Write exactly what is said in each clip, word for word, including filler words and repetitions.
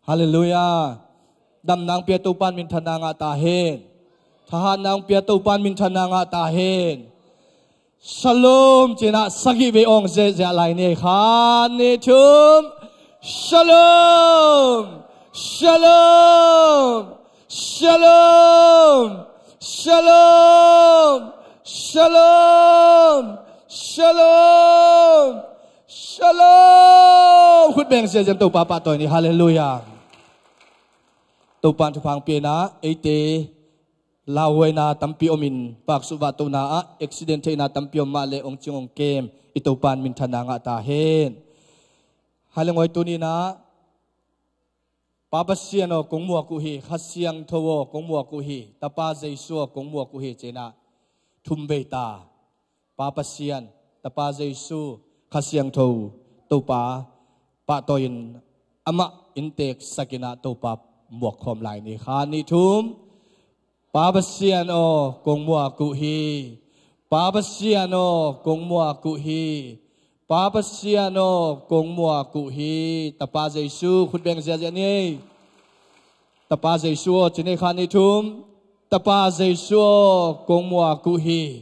Halleluiah. Damna hong pia Topa in minthanna ngah ta hen. Thahatna hong pia Topa in minthanna ngah ta hen. Shalom, ci-in ah sagih vei awng ziahziah lai ni. Khat, nih, thum. Shalom. Shalom. Shalom. Shalom. Shalom. Shalom. Shalom. Khut beng ziahziah in Topa pahtawi ni. Halleluiah. Topa in thupha hong pia in ah, eite lauhuaina tampi om in, paksuk vahtohna ah accident theihna tampi om mah leh hong cing hong kem i Topa in minthanna ngah ta hen. Hai le ngawi, tuni-in ah, Pa Pasian aw, kong muak uh hi. Kha Siangtho aw, kong muak uh hi. Tapa Jesu aw, kong muak uh hi, ci-in ah thum vei ta. Pa Pasian, Tapa Jesu, Kha Siangtho, Topa pahtawi-in amah innteeksak in ah Topa muak khawm lai ni. Khat, nih, thum. Pa Pasian aw, kong muak uh hi. Pa Pasian aw, kong muak uh hi. Pa Pasian aw, kong muak uh hi. Tapa Jesu, khut beng ziahziah ni. Tapa Jesu aw, ci ni. Khat, nih, thum. Tapa Jesu aw, kong muak uh hi.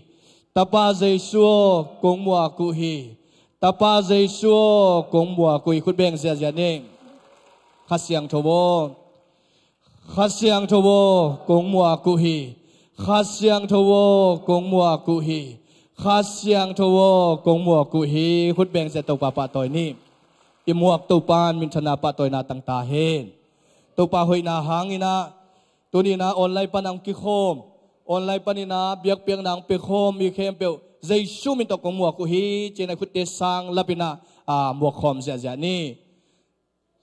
Tapa Jesu aw, kong muak uh hi. Tapa Jesu aw, kong muak uh hi. Khut beng ziahziah ni. Kha Siangtho aw. Kha Siangtho aw, kong muak uh hi. Kha Siangtho aw, kong muak uh hi. Kha Siangtho aw, kong muak uh hi. Khut beng ziah, Topa pahtawi ni. I muak Topa in minthanna pahtawina tang ta hen. Topa hoihna hangin ah, tuni-in ah online pan hong kikhawm, online panin ah biakpiakna hong pia khawm mi khempeuh, Jesu min tawh kong muak uh hi, ci-in ah khutte sang lap in ah, a, muak khawm ziahziah ni.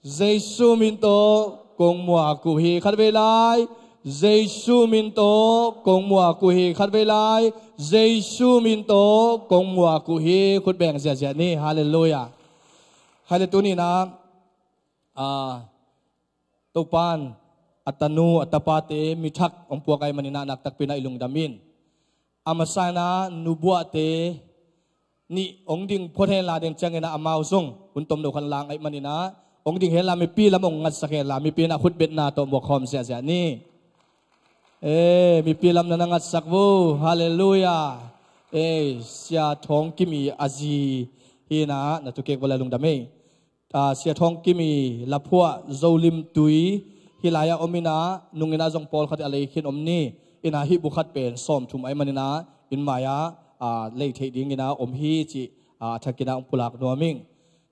Jesu min tawh kong muak uh hi. Khat vei lai. Jesu min tawh kong muak uh hi. Khat vei lai. Jesu min tawh kong muak uh hi. Khut beng ziahziah ni. Halleluiah. Hai le, tuni-in ah, a, Topa in a tanu, a tapate mi thak hong puak ahih manin ah nakpi-in ah i lungdam in. A masa-in ah nubuahte nih hong ding phot hen la, den ciangin ah amau zong hun tomno khat lang ahih manin ah hong ding hen la, mipi lam hong ngatsak hen la, mipi in ah khutbetna tawh muak khawm ziahziah ni. E, mipi lam na na ngatsak vo. Halleluiah. E, Sia Thawng Kimi a zi hi-in ah, na thukik vo le, lungdam ei. A, Sia Thawng Kimi laphuah Zolim Tui hih lai-ah om in ah, nung in ah zong pawlkhat a lei khin om ni. In ah hih bu khat pen sawmthum ahih manin ah, inn mai-ah, a, lei theih dingin ah om hi, cih, a, a thakin ah hong pulak nuam ing.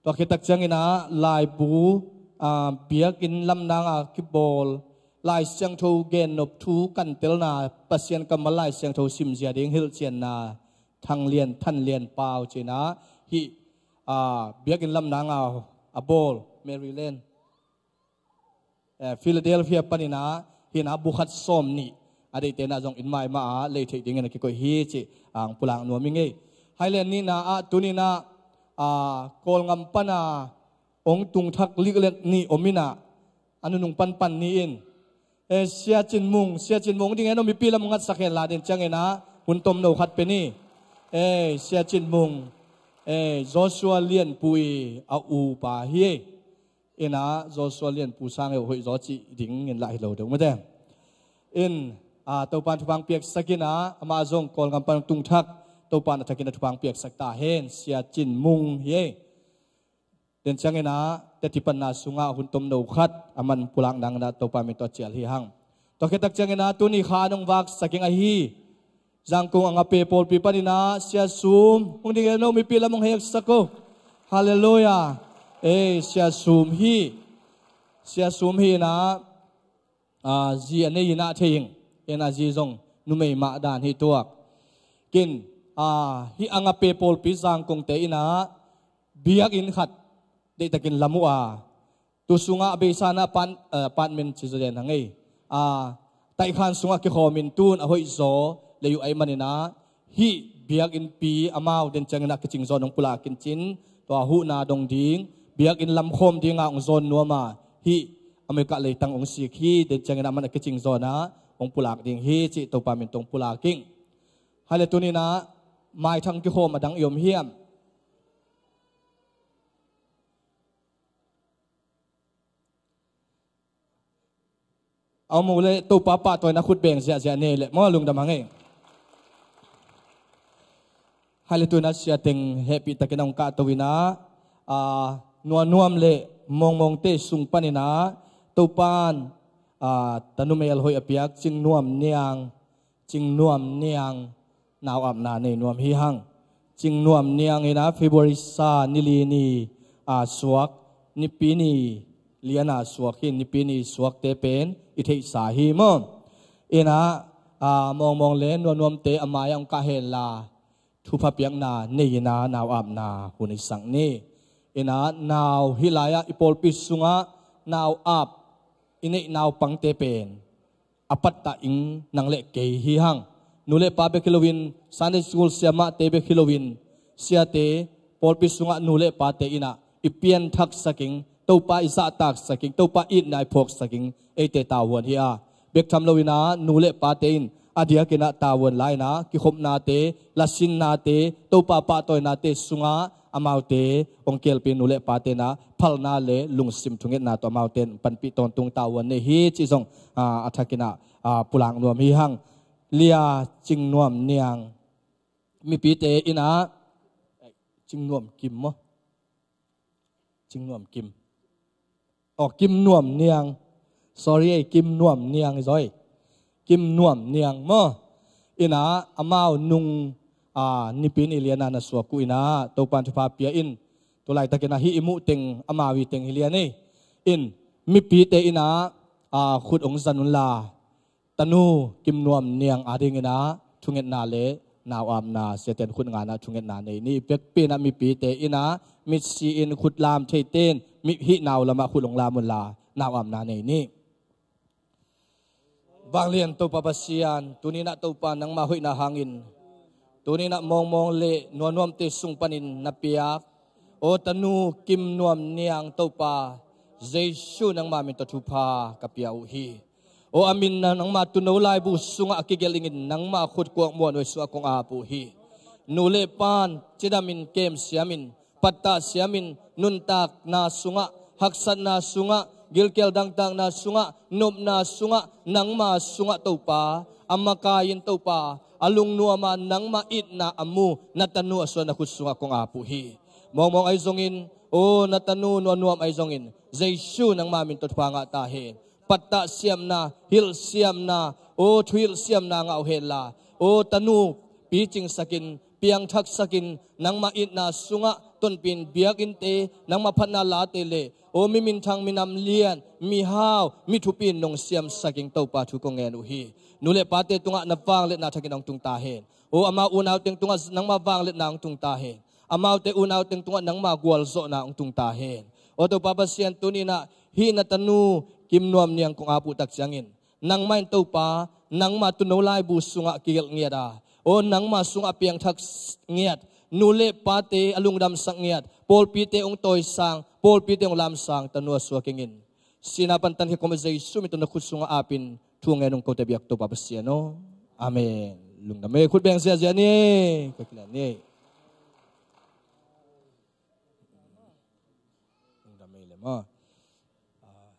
Tua khit tak ciangin ah laibu, a, biakinn lam nang a kibawl, Lai Siangtho gennop thu kantelna, Pasian kammal Lai Siangtho simzia ding hilhcianna, Thang Lian, Than Lian Pau ci-in ah hih, a, biakinn lam nang a, a bawl, Maryland, eh, Philadelphia panin ah, hih in ah bu khat sawmnih a deihte in ah zong inn mai mah ah lei theih dingin a kikoih hi, cih hong pulak nuam ing ei. Hai le, nihna ah, tuni-in ah, a, Kawlgam pan a hong tung thak liklek nih om in ah, a nunung panpan ni in. E, Sia Cin Mung, Sia Cin Mung ding hen aw, mipi lam ngatsak hen la, den ciangin ah hun tomno khat pia ni. E, Sia Cin Mung, e, Joshua Lianpu i a upa hi ei. In ah Joshua Lianpu sang hi, hoih zaw cih dingin lah hi lo deuh mate. In, a, Topa in thupha hong piaksak in ah, amah zong Kawlgam pan tung thak, Topa in a thakin ah thupha hong piaksak ta hen. Sia Cin Mung hi ei. Den ciangin ah teci panna sungah hun tomno khat a man pulak nangin ah Topa min tawh cial hi hang. Tua khit tak ciangin ah tuni kha a nong vaksak ing ahi, Zangkong Agape pawlpi panin ah Sia Sum, hong ding hen aw, mipi lam hong heksak aw. Halleluiah. E, Sia Sum hi. Sia Sum hi in ah, a, zi a nei in ah thei ing. In ah zi zong numei mah dan hi tuak. Kin, a, hih Agape pawlpi Zangkongte in ah biakinn khat deihtakin lam uh a, tu sungah a beisa in ah pan-, a, apartment ci zaw den hang ei. A, taihkhan sungah kikhawm in, tun a hoih zaw lei uh ahih manin ah, hih biakinnpi amau den ciangin ah kicing zaw in hong pulak in cin, tua huhna dong ding, biakinn lam khawm dingah hong zawn nuam a, hih America leitang hong sik hi, den ciangin ah aman a kicing zaw in ah hong pulak ding hi, cih Topa min tawh hong pulak ing. Hai le, tuni-in ah maithang kikhawm a dang i om hiam? A om uh leh Topa pahtawina khut beng ziahziah nei leh maw, lungdam hang ei. Hai le tu-in ah siateng hehpihtakin a hong kahto-in ah, a, Nuamnuam le Mawngmawngte sung panin ah Topa'n, a, tanu mel hoih a piak Cingnuam Niang, Cingnuam Niang nau apna nei nuam hi hang. Cingnuam Niang in ah February sa ni li ni a suak, Nipi ni lian a suak hi. Nipi ni suakte pen i theihsa hi maw. In ah, a, Mawngmawng le Nuamnuamte a mai-ah hong kah hen la, thupha piakna nei-in ah nau apna hun i sak ni. In ah nau hih lai-ah i pawlpi sungah nau ap i neih naupangte pen a pattah ing nang le kei hi hang. Nu le pa bek hi loin, Sunday school siamahte bek hi loin, siate, pawlpi sungah nu le pate in ah i pianthaksak ing, Topa i zahtaksak ing, Topa itna i phawksak ing, eite tavuan hi a. Bek tham loin ah nu le pate in a diakin ah tavuan la-in ah kikhopnate, lasinnate, Topa pahtawinate sungah amaute hong kialpi nu le pate in ah phalna le lungsim thungetna tawh amaute in panpih tawntung tavuan nei hi cih zong, a, a thakin ah, a, pulak nuam hi hang. Lia Cingnuam Niang mipite in ah, Cingnuam Kim maw? Cingnuam Kim. Aw, Kim Nuam Niang. Sorry ei, Kim Nuam Niang i zaw ei. Kim Nuam Niang maw. In ah amau nung, a, Nipi ni lian a na suak uh in ah Topa'n thupha pia in, tu laitakin ah hih i muh teng amau i teng hi lian ei. In mipite in ah, a, khut hong zan un la, tanu Kim Nuam Niang adingin ah thungetna le nau apna, siate in khut nga-in ah thungetna nei ni. Vekpi in ah mipite in ah mitsi-in khut lam theite in mi, hih nau lamah khut hong lam un la, nau apna nei ni. Vanglian Topa Pasian, tuni-in ah Topa nangma hoihna hangin, tuni-in ah Mawngmawng le Nuamnuamte sung panin na piak aw tanu Kim Nuam Niang Topa, Jesu nangma min tawh thupha ka pia uh hi. Aw a min na nangma tuuno laibu sungah a kigelh dingin nangma khut kuak muanhuai sungah kong ap uh hi. Nu le pa'n cidamin, kemsiamin, pattah siamin, nuntakna sungah, haksatna sungah, gilkial dangtakna sungah, nopna sungah, nangma sungah Topa, a makai-in Topa, a lungnuam a nangma itna a mu na tanu a suan na khut sungah kong ap uh hi. Mawngmawng ahi zongin, aw na tanu Nuamnuam ahi zongin, Jesu nangma min tawh thupha ngah ta hen. Pattah siamna, hilh siamna, aw thuhilh siamna ngah uh hen la, aw tanu picingsakin, piangthaksakin, nangma itna sungah tonpih-in biakinnte, nangma phatna late le aw mi minthang, minam lian, mihau, mi thupi-in nong siamsak ing Topa, thu kong ngen uh hi. Nu le pate tungah na vangliatna thakin hong tung ta hen. Aw amau unau teng tungah nangma vangliatna hong tung ta hen. Amaute unau teng tungah nangma gualzawhna hong tung ta hen. Aw Topa Pasian, tuni-in ah hih na tanu Kim Nuam Niang kong ap uh tak ciangin, nangmah in Topa, nangma tuuno laibu sungah kigelh ngiat a, aw nangma sungah a piangthak ngiat, nu le pate a lungdamsak ngiat, pawlpite hong tawisang, pawlpite hong lamsang tanu a suak ing in. Sihna pan tankhia kawm a Jesu min tawh na khut sungah apin thu ngen ung, kote biak Topa Pasian aw. Amen. Lungdam ei, khut beng ziahziah ni. Ka kila ni. Lungdam ei le maw. Ah,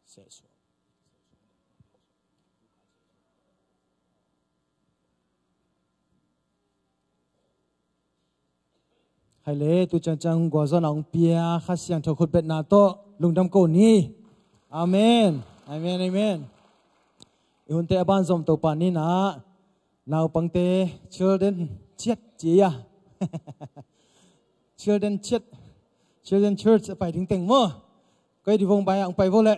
seh suak. Hai le, tu ciangciang gualzawhna hong pia Kha Siangtho khutbetna tawh lungdam ko ni. Amen. Amen, amen. I hunte a banzom Topa ni-in ah naupangte children chiat ci a. Children chiat, children church a pai ding teng maw. Koi di vong bai ang pai vo le.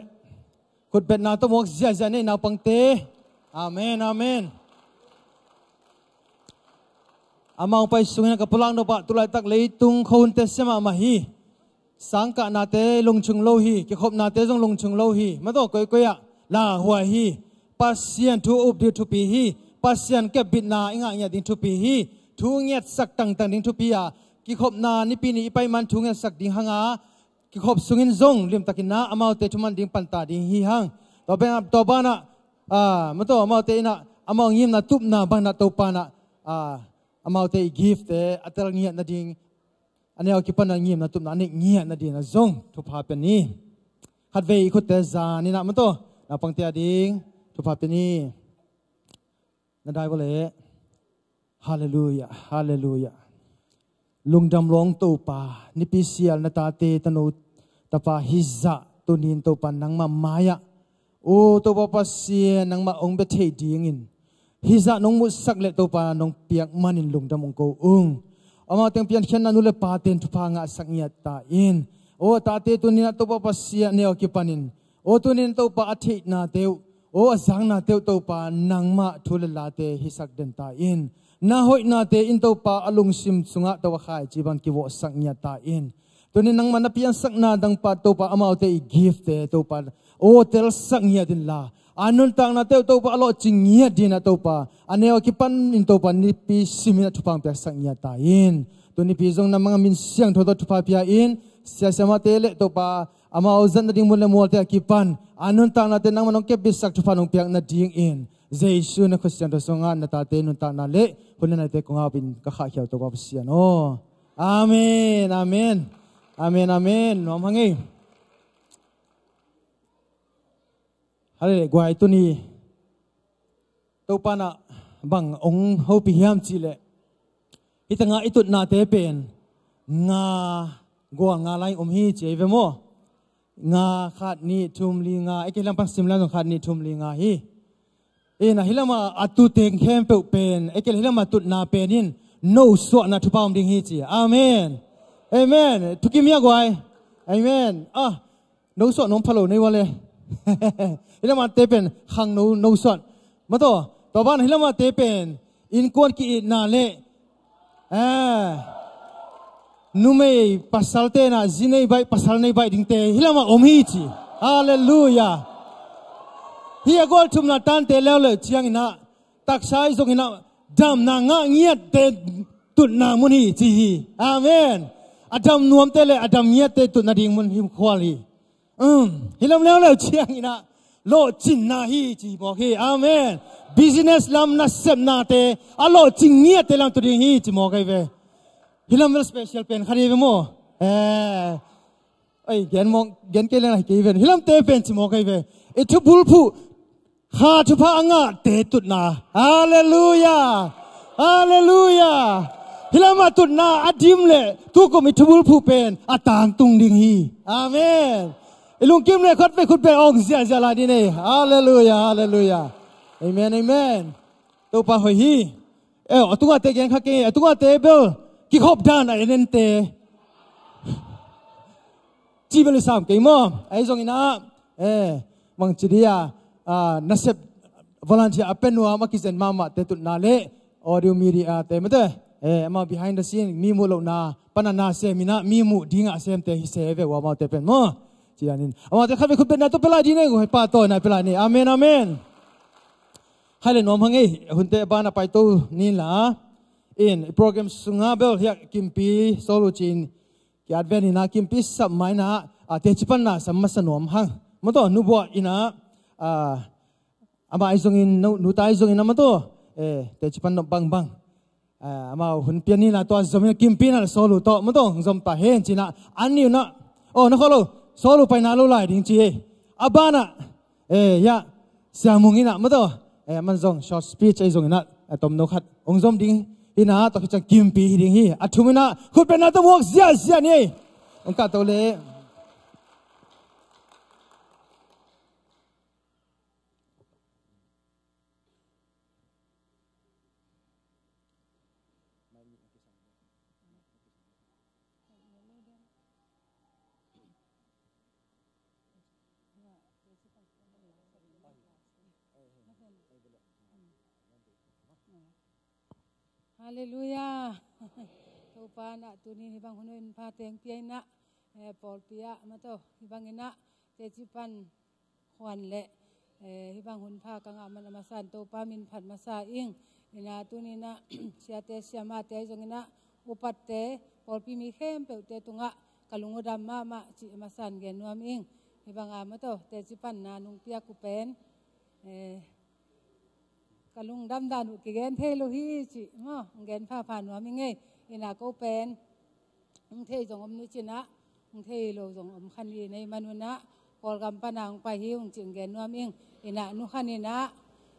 Khutbetna tawh muak ziahziah nei naupangte. Amen, amen. Amau pai sungin ka pulak nop ah, tu laitak leitung khuahunte sia mahmah hi. Sangkahnate lungchung lo hi, kikhopnate zong lungchung lo hi. Mataw, koikoi ah lauhuai hi. Pasian thu up ding thupi hi. Pasian kepbitna i ngah ngiat ding thupi hi. Thu ngiatsak tangtang ding thupi a, kikhopna Nipi ni i pai man thu ngiatsak ding hang a, kikhop sungin zong limtakin ah amaute thuman ding panta ding hi hang. Tua banah, tua banah, ah, mataw, amaute in ah amau ngimna tupna banah Topa in ah, ah, amaute i gift-te a tel ngiat nading, a neu a kipan a ngimna tupna a neih ngiat nading ah zong thupha pia ni. Khatvei i khutte zan in ah, mataw, Naupangte a ding thupha pia ni. Na dai vua leh. Halleluiah, halleluiah. Lungdam lawng Topa, nipi sial na tate tano tapa hizah tunin Topa nangmah mai-ah, o Topa Pasian, nangmah hong bia theih dingin hizah nong musak leh Topa nong piak manin lungdam hong ko ung. Amau teng piankhiatna nu le paten thupha ngahsak ngiat ta in. O tate tunin ah Topa Pasian neu a kipanin, o tunin Topa a theihnate uh, o a zaknate uh Topa nangmah thu le late hisak den ta in. Na hoihnate in Topa a lungsim sungah Topa khaici bang kivawhsak ngiat ta in. Tunin nangmah na piansakna dangpa Topa amaute i gifte Topa o telsak ngiat inla, a nuntaknate uh Topa a lawhcing ngiat dinah Topa a neu a kipanin Topa nipi siminah thupha hong piaksak ngiat ta in. Tunipi zong na manga min siangtho tawh thupha pia in. Siasiamate le Topa amau zatna ding mun le mualte a kipan a nuntaknate nangmah nong kepbitsak thupha nong piak nadingin Jesu na khut siangtho sungah na tate nuntakna le hun le naite kong apin ka khahkhia uh Topa Pasian aw. Amen, amen. Amen, amen. Nuam hang ei. Hale le guai tuni Topa nah bang hong hopih hiam cihleh, hih tangah i tutnate pen nga, gua nga lai om hi ci ei ve maw? Nga khat nih thum li nga, ei kei lampang sim lai zong khat nih thum li nga hi. Ina hih lamah a tuteng khempeuh pen, ei kei hih lamah tutna pen in no suahna thupha om ding hi ci. Amen. Amen. Thukim hia guai? Amen. Ah, no suah nong pha lo nei vua le. Hih lamah te pen khang no, no suah. Mataw, tua ban hih lamah te pen innkuan ki-itna le, eh, numei pasal tenah zi nei baih, pasal nei baih dingte hih lamah om hi ci. Halleluiah. Hih a gualthumna tante leuleu cianginah taksa i zonginah damna ngah ngiatte tutna mun hi ci hi. Amen. A dam nuamte le a dam ngiatte tutna ding mun himkhual hi. Um, hih lam leuleu cianginah lawhcinna hi ci mawk hi. Amen. Business lam nasepnate a lawhcing ngiatte lam tu ding hi ci mawk ei ve. Hih lam vel special pen khat hi ve maw? Eh. Ei, gen mawk, gen kei leng hi kei ve. Hih lamte pen ci mawk ei ve. I thubulphuh kha thupha a ngahte tutna. Halleluiah. Halleluiah. Hih lamah tutna a dim le tukum i thubulphuh pen a tangtung ding hi. Amen. I lungkim le khut vei khut vei ong ziahziah lai ding ei. Halleluiah, halleluiah. Amen, amen. Topa hoih hi. Eh, a tungah te gen kha kei, a tungah te bel kikhop dan a en en te. Ci bel i sam kei maw? Ahi zonginah, eh, mang ci dia, ah, nasep volunteer a pia nuam a kizen mahmahte tutna le audio media te mate, eh, amah behind the scene mi muh lohna pana na seminah mi muh dingah a semte hi se ve uh amaute pen maw? Ci danin amaute khat vei khut betna tawh pia lai ding nei, guai pa tawh na pia lai ni. Amen, amen. Khai le nuam hang ei, hunte a banah paito ninla in i program sungah bel hiah Kimpi Sawlu ci-in ki-at ven inah Kimpi sap ma inah, ah, teci panna sam masa nuam hang. Mataw, nubuah inah, ah, amah ahi zongin, nu, nuta ahi zongin amah tawh, eh, teci pan nuam bangbang. Ah, amau hun pian inah tua zom inah Kimpi inah Sawlu tawh, mataw, zom ta hen cinah, an ni unah, oh, na khawh lo, Sawlu paina lo lai ding ci ei. A banah, eh, ya, Sia Mung inah, mataw, eh, man zong short speech ahi zong inah, eh, tomno khat hong zom ding inah, tua khit ciang Kimpi hi ding hi. A thum inah khut betna tawh muak ziahziah ni ei. Hong kahto le. Halleluiah. Topa nah tuni hih bang hun hun pha teng pia inah, eh, pawlpi ah mataw hih bang inah teci pan khuan le, eh, hih bang hun pha ka ngah man a masa in Topa min phat masa ing. Inah tuni inah siate siamate ahi zong inah upatte pawlpi mi khempeuhte tungah ka lung uh dam mahmah cih a masa in gen nuam ing. Hih bang a mataw teci panna nong piak uh pen, eh, ka lungdam dan uh kigen thei lo hi cih maw, hong gen phapha nuam ing ei. Inah ko pen hong thei zong om ni cinah, hong thei lo zong om kha ni nei man unah, Kawlgam pana hong pai hi ung cih hong gen nuam ing. Inah nu khan inah,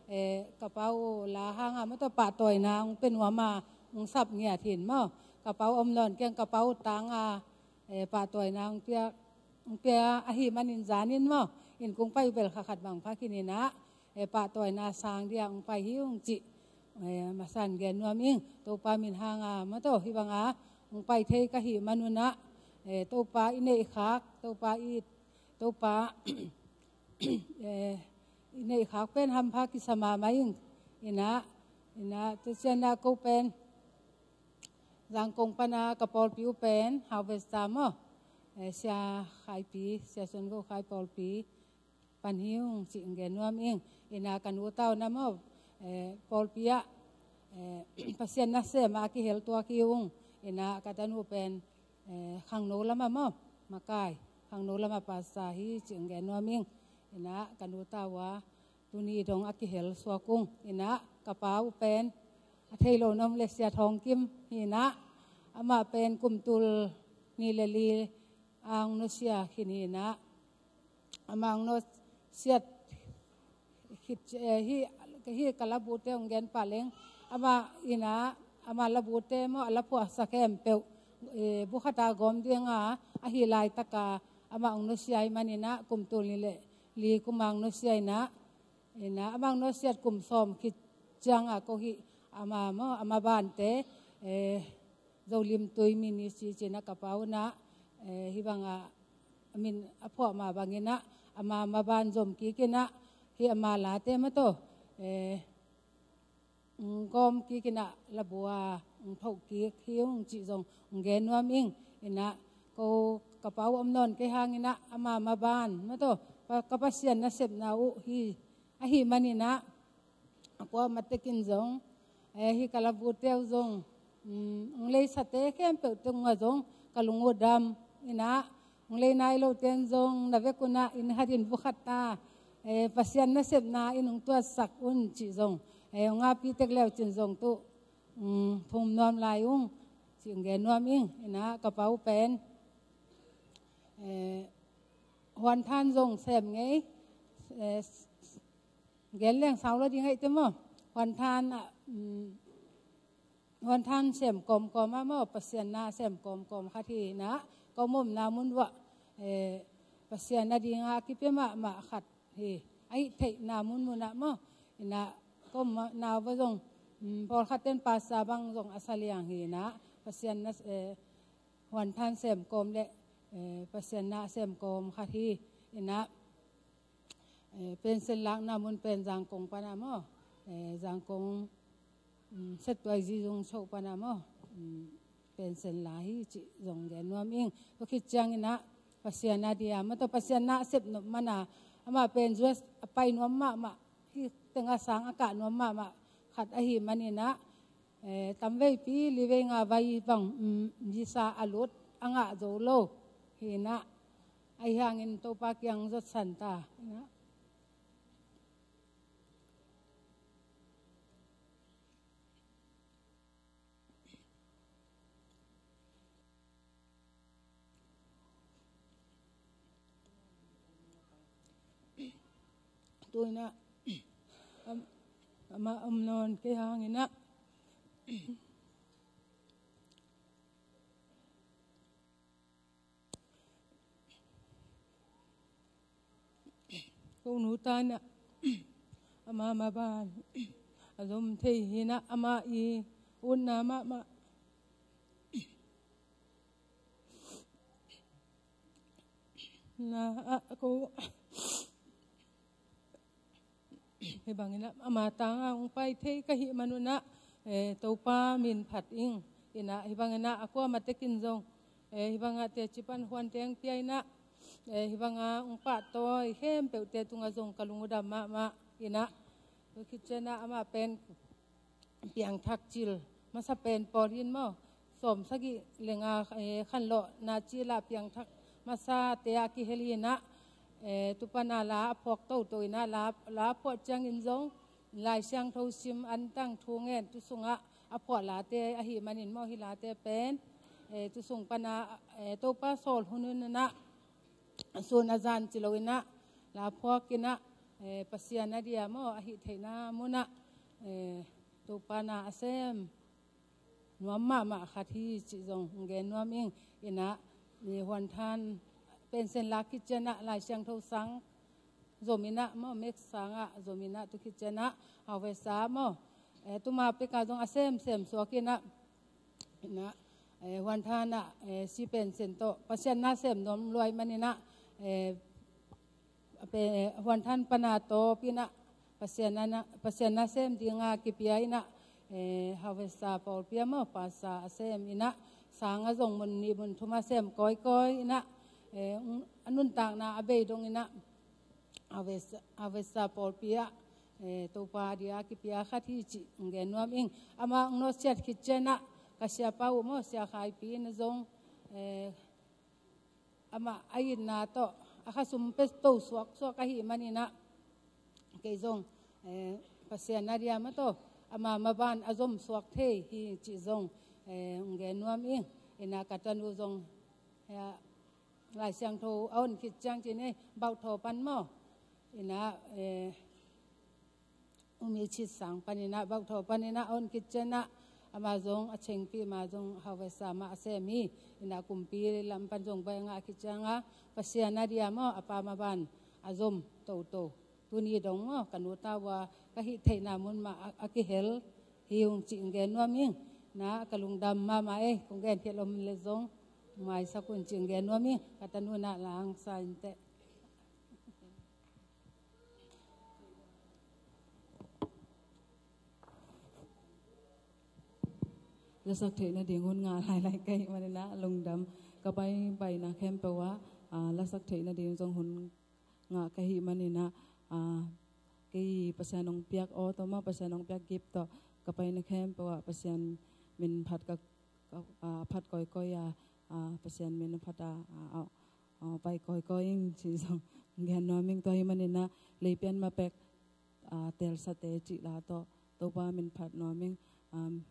eh, ka pa uh la hanga maw tawh pahtawina hong pia nuam a, hong sap ngiat hi in maw. Ka pa uh om nawn keng ka pa uh tanga, eh, pahtawina hong pia, hong pia ahih manin zanin maw, inn kong pai uh bel kha khat bang pha khin inah, eh, pahtawina sang dia hong pai hi ung cih, eh, masa in gen nuam ing. Topa min hanga maw tawh hih banga hong pai thei ka hih man unah, eh, Topa i neihkhak, Topa i, Topa, eh, i neihkhak pen hampha kisa mahmah ing. Inah, inah, tu cianah ko pen Zangkong pana ka pawlpi uh pen Harvester maw, eh, Sia Khaipi, Sia Suan Go Khai pawlpi pan hi ung cih hong gen nuam ing. Inah ka nu ta uh na maw, eh, pawlpi ah, eh, Pasian nasem a kihel tuak hi ung. Inah ka tanu pen, eh, khangno lama maw, makai, khangno lama pastor hi cih hong gen nuam ing. Inah ka nu ta uh a tuni dong a kihel suak ung. Inah ka pa uh pen a thei lo na om le Sia Thawng Kim hi inah, amah pen kum tul nih le li a hong nusia khin hi inah, amah hong nusiat khit, eh, hi, hi ka labute hong gen pah leng, amah inah, amah labute maw a la phuahsa khempeuh, eh, bu khata gawm dinga ahi laitaka amah hong nusia ahih man inah kum tul nih le li kuma hong nusia inah, inah amah hong nusiat kum sawm khit cianga ko hih ama maw, ama bante, eh, Zolim Tui Ministry ci-in ah ka pa uh inah, eh, hih banga min a phuah mah bang inah, ama maban zom kik inah, hih ama late maw tawh, eh, hong gawm kik inah, labua hong thoh kik hi ung cih zong hong gen nuam ing. Inah ko ka pa uh om nawn kei hang inah, ama maban maw tawh, pa, ka Pasian nasepna uh hi ahih man inah, a kuamah tekin zong, eh, hih ka labute uh zong, um, hong leisate khempeuh tungah zong ka lung uh dam inah, hong lei nai lote in zong na vek unah inn khatin bu khat ta, eh, Pasian nasepna in hong tuatsak un cih zong, eh, hong ngahpih tek leucin zong tu, um, thum nuam lai ung cih hong gen nuam ing. Inah ka pa uh pen, eh, Huanthan zong sem ngei, eh, gen leng sau lo ding ahih teh maw. Huanthan, ah, um, Huanthan sem kawmkawm ah maw, Pasian na sem kawmkawm khat hi inah, ka omna mun uah, eh, Pasian na dinga a kipia mahmah khat hi. Ahih theihna munmun ah maw, inah ka omna uah zong, um, pawlkhat ten pastor bang zong a sa liang hi inah, Pasian na, eh, Huanthan sem kawm le, eh, Pasian na sem kawm khat hi inah, eh, pension lakna mun pen Zangkong pana maw, eh, Zangkong, um, Setuai Zizung Choh pana maw, um, pension la hi cih zong gen nuam ing. Tua khit ciang inah Pasian na dia maw tawh, Pasian na sep nop mana, amah pen U S a pai nuam mahmah, hih tengah sang a kah nuam mahmah khat ahih man inah, eh, tamveipi livei nga vai bang, um, visa a lut a ngah zo lo hi inah, ahi hangin Topa kiang zotsan ta inah. Tu inah, am-, amah om nawn kei hang inah, ko nu ta inah, ama maban a zom thei hi inah, ama i utna mahmah na, ah, ko, hih bangin ah ama tanga hong pai thei ka hih man un ah, eh, Topa min phat ing. Inah hih bangin ah a kuamah tekin zong, eh, hih bangah teci pan huan teng pia inah, eh, hih banga hong pahtawi khempeuhte tungah zong ka lung uh dam mahmah inah. Tua khit ciangin ah amah pen piangthak cil masa pen pawl hi in maw, sawm sagih le nga, eh, khanlawhna cil ah piangthak masate ah kihel hi inah, eh, tu pana la a phuak toto inah, la, la a phuah ciangin zong Lai Siangtho sim, antang thu ngen, tu sungah a phuah late ahih manin maw, hih late pen, eh, tu sung pana, eh, Topa sawl hun hun inah sun a zan ci lo in ah, laphuak in ah, eh, Pasian a dia maw, a hih theihna mun ah, eh, Topa na a sem nuam mahmah khat hi cih zong gen nuam ing. In ah, eh, Huanthan pension lak khit ciang ah Lai Siangtho sang zom in ah maw, mek sang ah zom in ah tu khit ciang ah Harvester maw, eh, tuma pek ah zong a semsem suak in ah, in ah, eh, Huanthan ah, eh, si pension tawh Pasian na sem nuam lua ahih man in ah, eh, pe-, Huanthan pan a tawp in ah Pasian na, Pasian na sem ding a kipia in ah, eh, Harvester pawlpi ah maw, pastor a sem in ah, sang ah zong mun nih mun thum a sem kawikawi in ah, eh, a nuntakna a bei dong in ah, Harvester, Harvester pawlpi ah, eh, Topa a dia kipia khat hi cih gen nuam ing. Amah hong nawtsiat khit ciang ah ka siapa uh maw, Sia Khai Pi in ah zong, eh, amah a itna tawh a khasum pia to suaksuak ahih man in ah, kei zong, eh, Pasian a dia mah tawh ama maban a zom suak thei hi cih zong, eh, hong gen nuam ing. In ah ka tanu zong, eh, Lai Siangtho a on khit ciang ci ni, Bauhthaw pan maw, in ah, eh, Umi Cit Sang pan in ah, Bauhthaw pan in ah a on khit ciang ah, ama zong a chengpih ma zong Harvester mah a sem hi. In ah kumpi lam pan zong bai a ngah khit ciang ah, Pasian a dia maw, a pa maban a zom toto. Tuni dong maw, ka nu ta uh a ka hih theihna mun mah a, a kihel hi ung cih gen nuam ing. Na ka lungdam mahmah ei, kong gen khiat om leh zong maisak un cih gen nuam ing. Ka tanu na lang sa in teh. Lasak theih nading hun ngah lailai ka hih man in ah lungdam. Ka bai, baina khempeuh ah, ah, lasak theih nading zong hun ngah ka hih man in ah, ah, kei Pasian hong piak aw tawh maw, Pasian hong piak gift tawh ka baina khempeuh ah Pasian min phat ka, ka, ah, phat kawikawi a, ah, Pasian min phat a, ah, ah, ah, pai kawikawi ing cih zong gen nuam ing. Tua ahih man in ah lei pian ma pek, ah, telsate cih la tawh Topa min phat nuam ing. Um,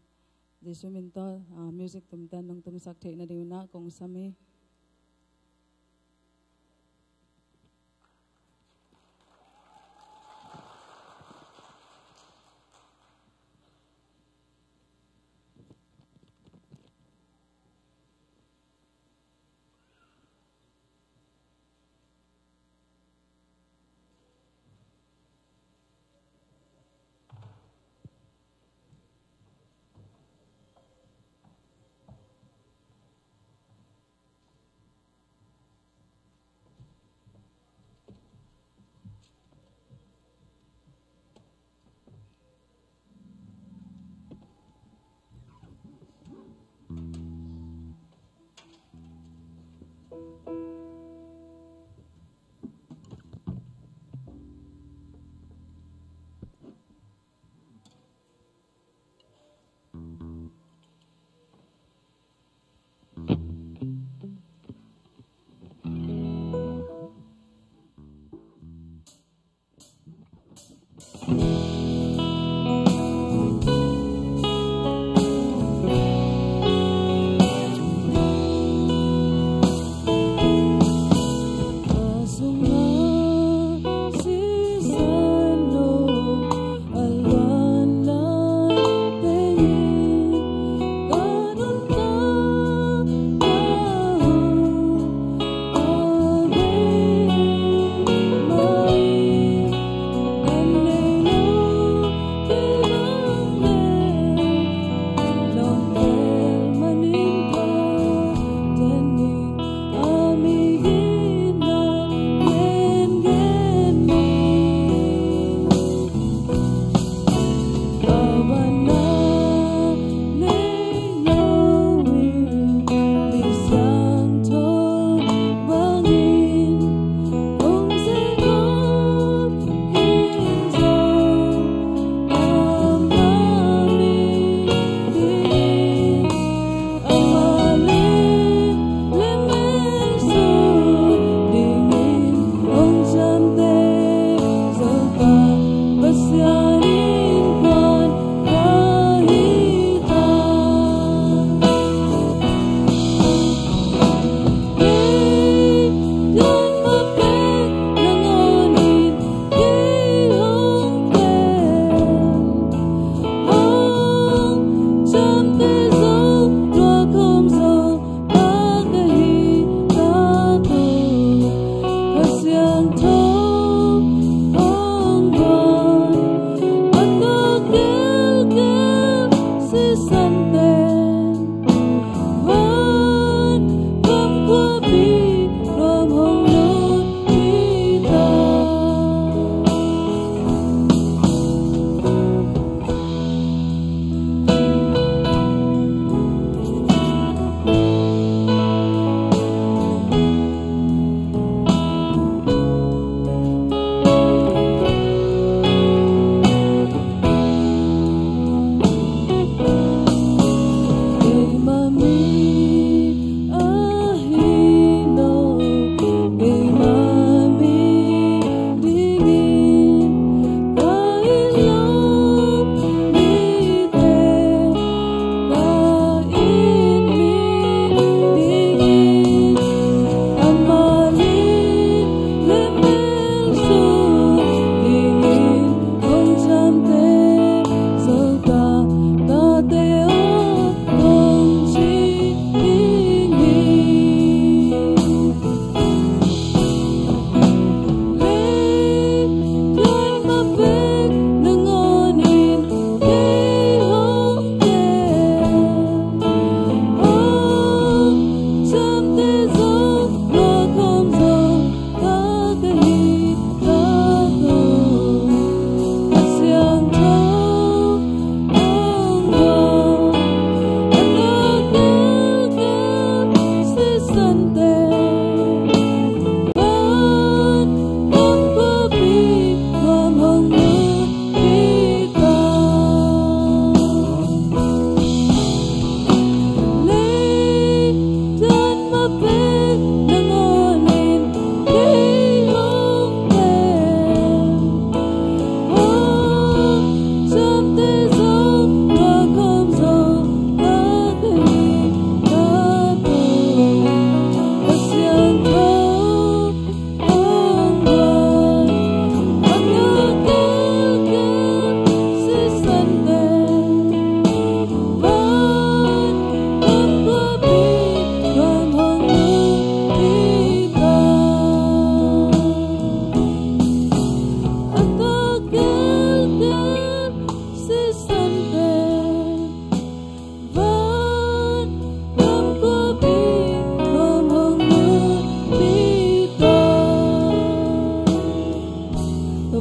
Jesu min tawh, ah, music tumte'n nong tumsak theih nading un ah kong sam hi.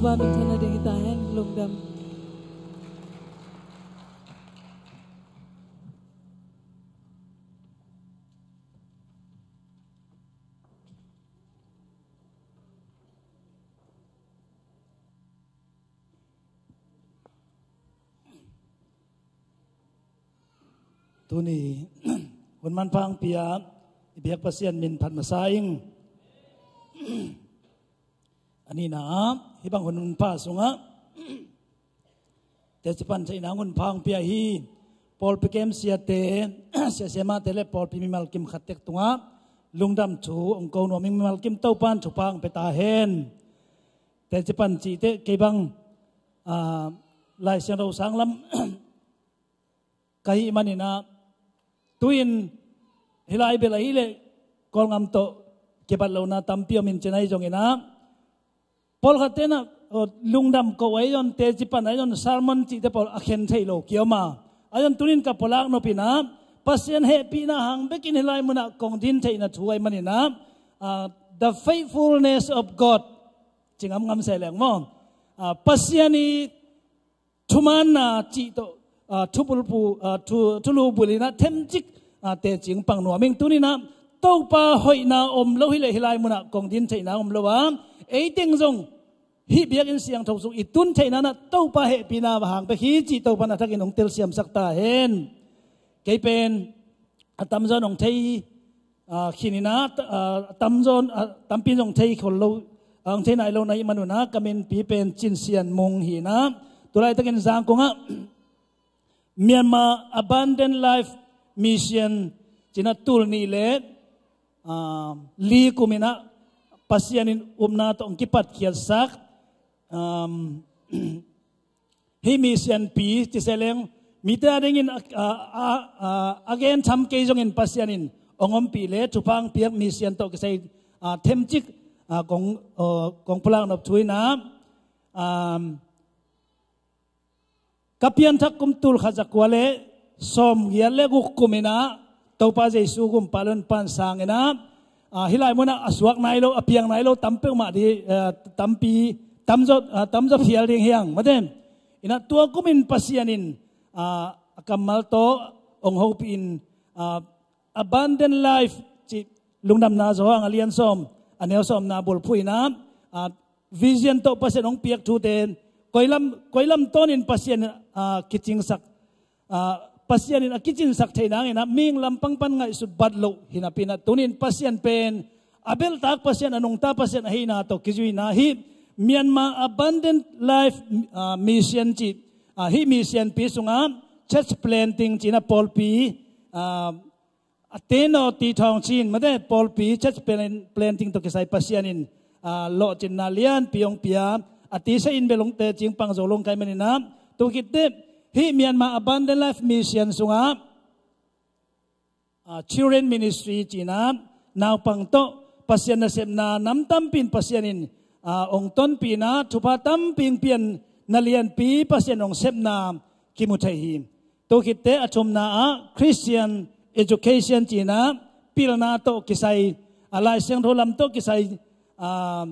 Pa min thana ding hi ta hen, lungdam. Tuni hun manpha hong pia i biak Pasian min phat masa ing. A nihna ah, hih bang hun manpha sungah teci pan theihna hun pha hong pia hi. Pawlpi kem siate, sia siamate le pawlpi mimal kim khat tek tungah lungdam thu hong ko nuam ing. Mimal kim Topa'n thupha hong pia ta hen. Teci pan cihte kei bang, ah, Lai Siangtho sang lam ka hih manin ah, tu-in hih lai bel ahih leh Kawlgam tawh kibat lohna tampi om in ci-in ahi zongin ah, pawlkhat ten ah, aw, lungdam koh ahi zong, teci pan ahi zong, sermon cihte pawl a khen theih lo ki-om a. Ahi zong tuni-in ka pulak nop in ah, Pasian hehpihna hang bekin hih lai munah kong din theihna thu ahi manin ah, ah, the faithfulness of God. Ci ngamngam se leng maw. Ah, Pasian i thumaanna cih tawh, ah, thubulphu, ah, thu, thulu bul in ah themcik, ah, teci hong pang nuam ing. Tuni-in ah Topa hoihna om lo hi leh hih lai munah kong din theihna om lo a, ei teng zong hih biakinn siangtho sung i tun theihna-in ah Topa hehpihna hang bek hi cih Topa'n a thakin hong telsiamsak ta hen. Kei pen a tamzaw in hong thei, ah, khin in ah, ah, tamzaw in, ah, tampi in hong thei khol lo, ah, hong thei nai lo na hih man un ah, ka minpi pen Cin Sian Mung hi in ah, tu laitakin Zangkong ah Myanmar Abundant Life Mission ci-in ah tul nih le, ah, li kum in ah Pasian in upna tawh hong kipatkhiatsak, um, hih mission pi ci se leng, mite a dingin a, a, a, a, a gen tham kei zongin Pasian in hong ompih le thupha hong piak mission tawh kisai, ah, themcik, ah, kong, ah, kong pulak nop thu in ah, um, ka pianthak kum tul khat za kua le sawmgiat le guk kum in ah Topa Jesu gumpa leh honpa in sang in ah, ah, hih lai munah a suak nai lo, a piang nai lo tam peuhmah di, ah, tampi, tamzaw, ah, tamzaw phial ding hi hang, mate. In ah tua kum in Pasian in, ah, a kammal tawh hong hopih in, ah, Abundant Life cih Lungdamna Johan a lian sawm, a neu sawmna bulphuh in ah, ah, vision tawh Pasian hong piak thute, koi lam, koi lam tawnin Pasian, ah, kicingsak, ah, Pasian in a kicinsak theih nangin ah mihing lampang pan ngaihsut bat loh hi napi-in ah, tuni-in Pasian pen a belhtak Pasian, a nungta Pasian ahihna tawh kizuina hih Myanmar Abundant Life, ah, Mission cih, ah, hih mission pi sungah church planting ci-in ah pawlpi, ah, a teno ti thawng cin, mate, pawlpi church plan-, planting tawh kisai Pasian in, ah, lawhcinna lianpi hong pia, a tisa in bel hong teci hong pang zo lo ka hih manin ah, tu khit teh hih Myanmar Abundant Life Mission sungah, ah, children ministry ci-in ah, naupang tawh Pasian nasepna nam tampi in Pasian in, ah, hong tonpih in ah, thupha tampi hong pianna lianpi Pasian hong sepna kimu thei hi. Tu khit teh a thumna ah Christian education ci-in ah pilna tawh kisai, ah, Lai Siangtho lam tawh kisai, ah,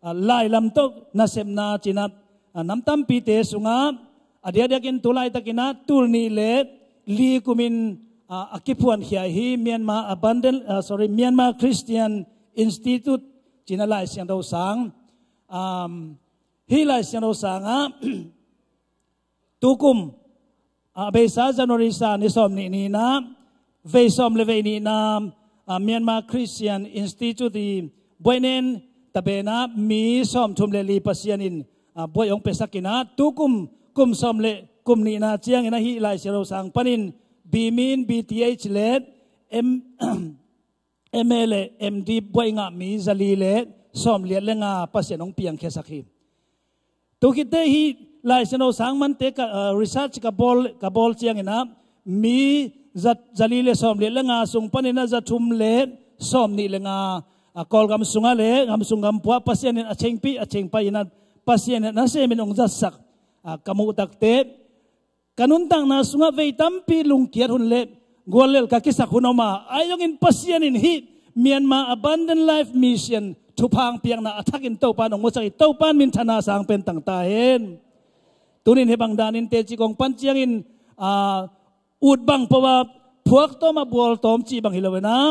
ah, lai lam tawh nasepna ci-in ah, ah, nam tampite sungah a diakdiakin tu laitakin ah tul nih le li kumin, ah, a kiphuankhia hi Myanmar Abundant, ah, sorry, Myanmar Christian Institute ci-in ah Lai Siangtho sang. Um, hih Lai Siangtho sangah tukum, ah, a beisa January sa ni sawm nih ni-in ah, vei sawm le vei nihna, ah, Myanmar Christian Institute i buainen taben ah mi sawmthum le li Pasian in, ah, buai hong piasak in ah, tukum kum sawm le kum nihna ciangin ah hih Lai Siangtho sang panin B.Min, B.Th le M, M.A le M.Div buai ngah mi zali le sawmliat le nga Pasian hong piangkhiasak hi. Tu khit teh hih Lai Siangtho sang mante ka, ah, research ka bawl, ka bawl ciangin ah mi za, zali le sawmliat le nga sung panin ah zathum le sawmnih le nga, ah, Kawlgam sungah le gam sung gam pua Pasian in a chengpih, a chengpai in ah Pasian in a nasem in hong zatsak, ah, ka muh tak teh ka nuntakna sungah vei tampi lungkiat hun le guallelh ka kisak hun om a, ahi zongin Pasian in hih Myanmar Abundant Life Mission thupha hong piakna a thakin Topa in hong musak hi. Topa in minthanna sang pen tang ta hen. Tunin hih bang danin teci kong pan ciangin, a, ut bang pawh a phuak tawm a bual tawm cih bang hi lo in ah,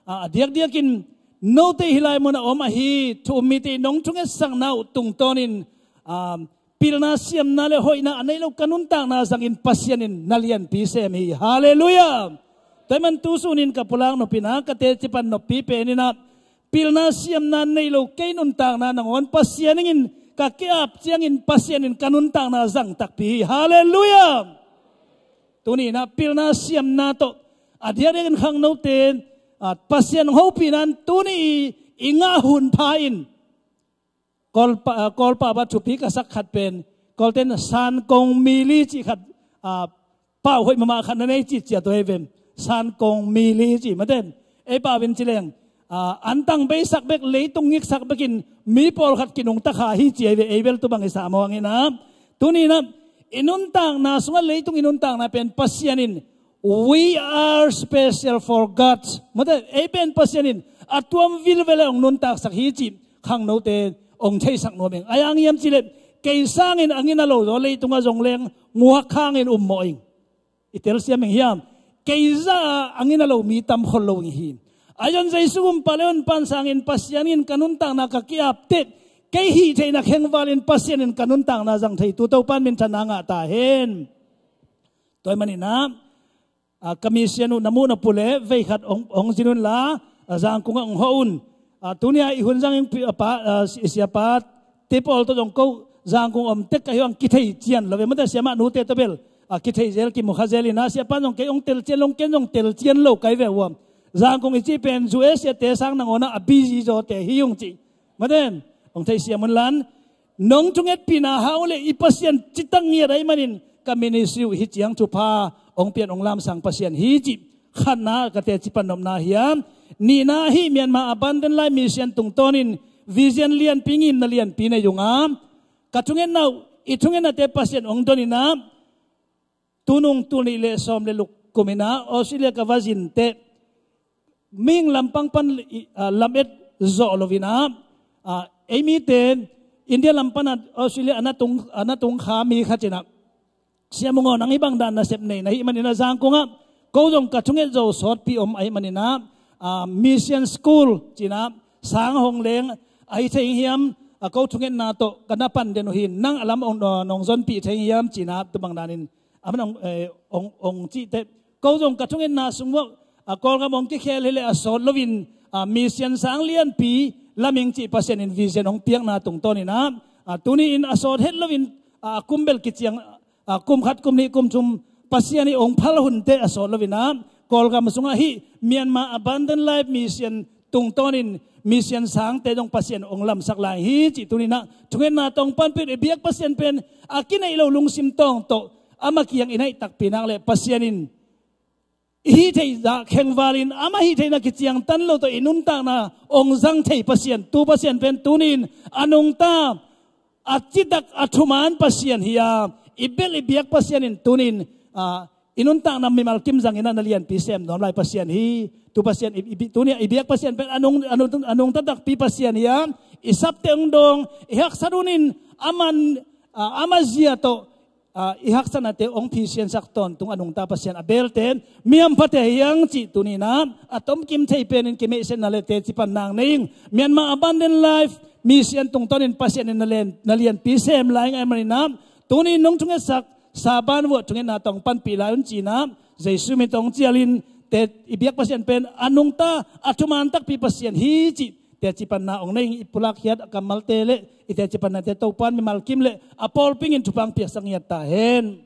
a, a diakdiakin note hih lai munah om ahi thu um mite in nong thungetsakna uh tungtawnin, a, pilna siamna le hoihna a neih loh ka nuntakna zangin Pasian in na lianpi sem hi. Halleluiah. Tua ahih man tu sunin ka pulak nop in ah, ka teci pan noppi pen in ah, pilna siamna neih loh kei nuntakna nangawn Pasian in ka ki-ap ciangin Pasian in ka nuntakna zang takpi hi. Halleluiah. Tuni in ah pilna siamna tawh a diakdiakin khangnote, a, Pasian hopihna in tuni i, i ngah hun pha in Kawlpa, a, Kawlpau ah thupi ka sak khat pen, Kawlte in Sankong Mili cih khat, a, pau hoih mahmah khat na nei cih ciat uh hi ve. Sankong Mili cih mate. Ei pau in ci leng, a, an tang beisak bek, leitung ngiksak bekin mi pawlkhat kinungta kha hi ci hi ve. Ei bel tu bang i sa mawng in ah, tuni in ah i nuntakna sungah, leitung i nuntakna pen Pasian in, "We are special for God." Mate, ei pen Pasian in a tuam vilvel a hong nuntaksak hi cih khangnote hong theisak nuam ing. A, bang hang hiam cih leh, kei sangin a gina lo zaw leitungah zong leng muak hangin um mawh ing. I telsiam ing hiam? Kei zah a gina lo mi tam khol lo ing hi. A, zon Jesu gumpa le honpa sangin Pasian in ka nuntakna ka ki-ap teh, kei hih theihna khengvalin Pasian in ka nuntakna zang thei tu Topa in minthanna ngah ta hen. Tua ahih manin ah, a, ka mission uh na muh na pu leh veikhat hong, hong zin un la, a, Zangkung ah hong hawh un. A, tuni a i hun zangin pi-, a, pa, a, si-, siapa te pawl tawh zong ko Zangkung om tek ka hi hang, kithei cian lo ve. Mate, siamah nute tawh bel, a, kithei zel, kimu kha zel in ah, siapa in zong kei hong telcian lo, ken zong telcian lo ka hi ve uh a. Zangkung i cih pen U S A te sang nangawn ah a busy zawte hi ung cih. Mate, hong theisiam un la, nong thungetpihna hang uh leh i Pasian citak ngiat ahih manin ka ministry uh hih ciang thupha hong pian hong lamsang Pasian hi cih khatna ka teci pan nopna hi a. Nihna, hih Myanmar Abundant Life Mission tungtawnin vision lianpi, ngimna lianpi nei ung a, ka thungetna uh, i thungetnate Pasian hong don in ah, tunung tul nih le sawm le guk kum in ah Australia ka va zin teh, mihing lampang pan i, a, lamet zawh lo in ah, a, ei mite India lam pan ah Australia a na tung, a na tung kha mi khat in ah, "Sia Mung aw, nang hih bang dan nasep nei na hih manin ah Zangkung ah ko zong ka thunget zo sawtpi om ahih manin ah, a, mission school ci in ah sang hong leng ahi thei hiam, a, ko thungetna tawh ka na pan den uh hi, nang a lam hong, nong zonpih thei hiam?" ci in ah tu bang danin a man hong, eh, hong, hong cih teh, ko zong ka thungetna sung uah, a, Kawlgam hong kikhel hi leh a sawt loin, a, mission sang lianpi lam ing cih Pasian in vision hong piakna tungtawn in ah, a, tuni in a sawt het loin, a, a kum bel kiciang, a, kum khat, kum nih, kum thum Pasian in hong phal hunte a sawt loin ah, Kawlgam sungah hih Myanmar Abundant Life Mission tungtawnin mission sangte zong Pasian hong lamsak lai hi cih tuni in ah thungetna tawh hong panpih i biak Pasian pen a kineih lo lungsim tawng tawh ama kiang i naih takpi nak leh Pasian in i hih theih zah khengvalin ama hih theihna kiciangtan lo tawh i nuntakna hong zang thei Pasian, tu Pasian pen tuni in a nungta, a citak, a thuman Pasian hi a, i bel i biak Pasian in tuni in, a, i nuntakna mimal kim zangin ah na lianpi sem nuam lai Pasian hi. Tu Pasian i, i, tuni a i biak Pasian pen a nung, a nung, a nungta takpi Pasian hi a, i sapte hong dawng, i haksat hunin aman, a, ama zia tawh, a, i haksatnate hong phisiansak tawntung a nungta Pasian a belte mi hamphate hi hang cih tuni in ah a tomkim thei penin kimeihsetna le teci panna nei ing. Myanmar Abundant Life Mission tungtawnin Pasian in na lian, na lianpi sem lai ing ahih manin ah, tuni in nong thungetsak Saban vuah thungetna tawh hong panpih lai un ci in ah, Jesu min tawh hong cialin, te, i biak Pasian pen a nungta, a thuman takpi Pasian hi cih teci panna hong nei ing. I pulak khiat a kammalte le i teci pannate Topa'n mimal kim le a pawlpi in thupha hong piaksak ngiat ta hen.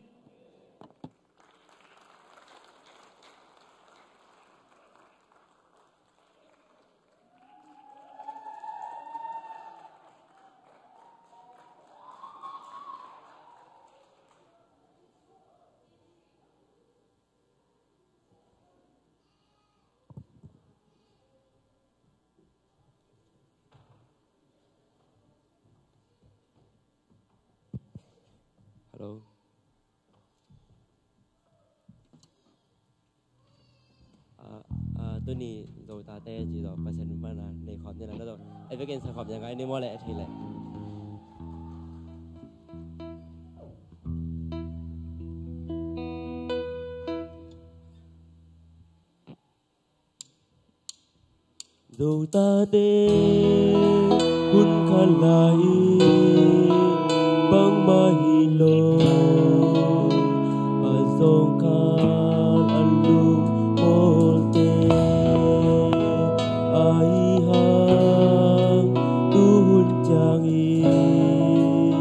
Hello. Ah, ah, Tuni Zotate ci zaw Pasian min pan a nei khawm ni la na zaw. Ei vekin sa khawm ya ngai ni maw le a thei le. Zotate hun khat lai bangmah hi lo, a zong khat a lungpawlte ahi hang tuhun ciangin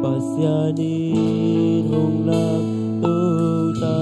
Pasian in hong lamto ta.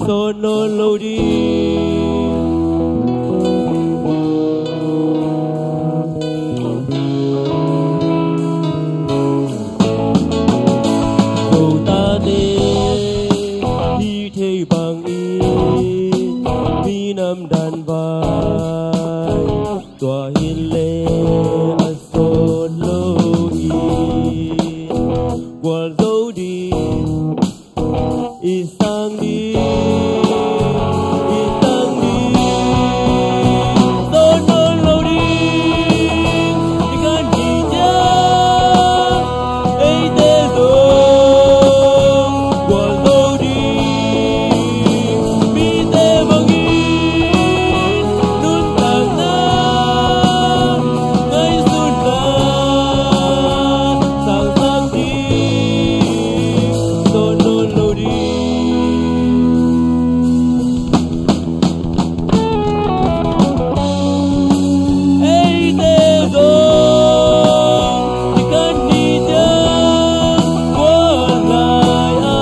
Sawt nawn lo ding. Zotate hih thei bangin minam dan vai, tua hi leh a sawt lo in gualzo ding. I sang ding, i sang ding, sawt nawn lo ding, i kan hi ciang, eite zong gualzo ding, mite bangin nuntakna ngaihsutna sangsak ding, sawt nawn lo ding. Eite zong i kan hi ciang, gual lai a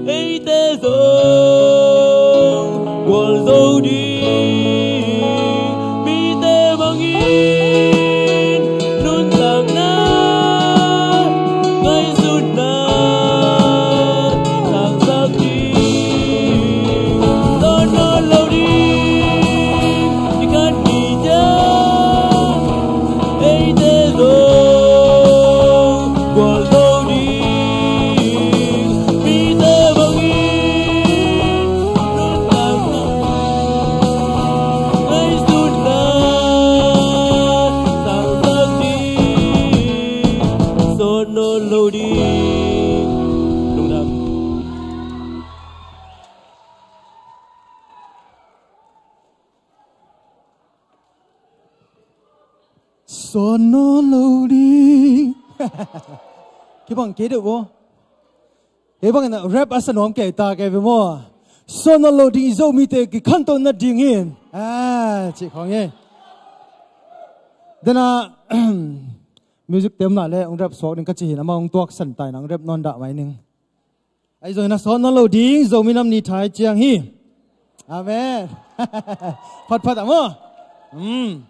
Eite zong gualzo ding, mite bangin nuntakna ngaihsutna sangsak ding, sawt nawn lo ding, i kan hi ciang, eite zong gualzo ding, mite bangin nuntakna ngaihsutna sangsak ding, sawt nawn lo ding. Lungdam. Sawt nawn lo ding. Kibang kei deuh bo. Kei bangin rap a sa nuam kei ta kei ve maw. Sawt nawn lo ding, i Zomite kikhantoh nadingin. Ah, cih khawng e. Dena music temna le hong rap suak ding ka cih hin, amah hong tuaksan ta in hong rap nawn dah mai ning. Ahi zongin a sawt nawn lo ding, Zomi Nam Ni thai ciang hi. Amen. Phatphat a maw. Hmm.